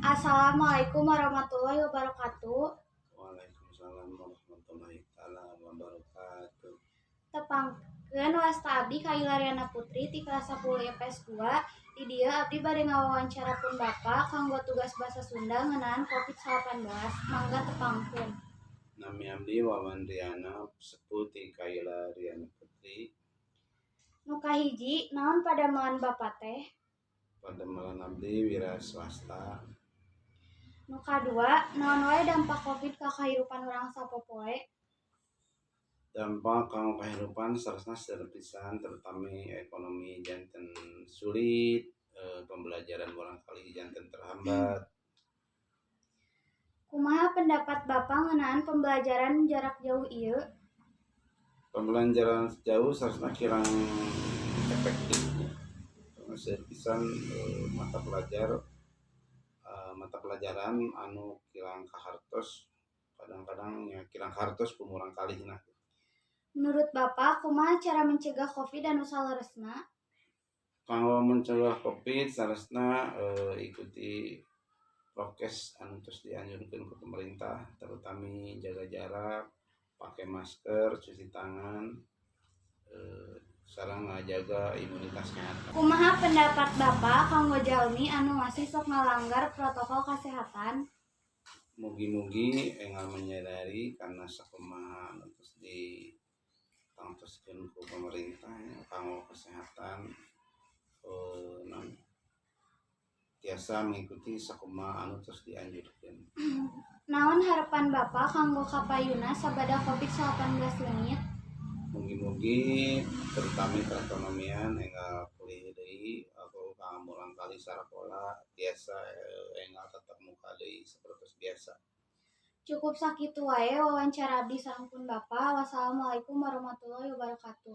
Assalamualaikum warahmatullahi wabarakatuh. Waalaikumsalam warahmatullahi taala wabarakatuh. Tepangkeun, wasta abdi Kaila Riana Putri ti kelas 10 IPS 2. Di dieu abdi bade ngawawancara pun Bapak kanggo tugas basa Sunda ngeunaan Covid-19. Mangga tepangkeun. Nami abdi Wawan Riana, sepuh ti Kaila Riana Putri. Nu kahiji, naon padamelan Bapak teh? Padamelan abdi wiraswasta. Nu kadua, naon wae dampak Covid ka kahirupan urang sapopoe? Dampak kanggo kahirupan saleresna seueur pisan, terutami ekonomi janten sulit, pembelajaran murangkalih janten terhambat. Kumaha pendapat Bapak ngeunaan pembelajaran jarak jauh ieu? Pembelajaran jauh saleresna kirang efektif nya. Seueur pisan mata pelajaran anu kirang kahartos, kadang-kadang nya kirang kahartos ku murangkalihna. Menurut Bapak, kumaha cara mencegah Covid anu saleresna? Kanggo mencegah Covid saleresna ikuti prokes anu tos dianjurkeun ku pemerintah, terutami jaga jarak, pake masker, cuci tangan, sareng ngajaga imunitas kesehatan. Kumaha pendapat Bapak kanggo jalmi anu masih sok ngalanggar protokol kesehatan? Mugi-mugi enggal menyadari karena sakumaha anu tos ditangtoskeun ku pemerintah nya kanggo kesehatan, naon, tiasa mengikuti sakumaha anu tos dianjurkeun. Naon harapan Bapak kanggo kapayuna sabada Covid-19 leungit? Mugi-mugi terutami perekonomian enggal pulih deui atau kanggo murangkalih sarakola tiasa enggal tatap muka deui sapertos biasa. Cukup sakitu wae wawancara abdi sareng pun Bapak. Wassalamualaikum warahmatullahi wabarakatuh.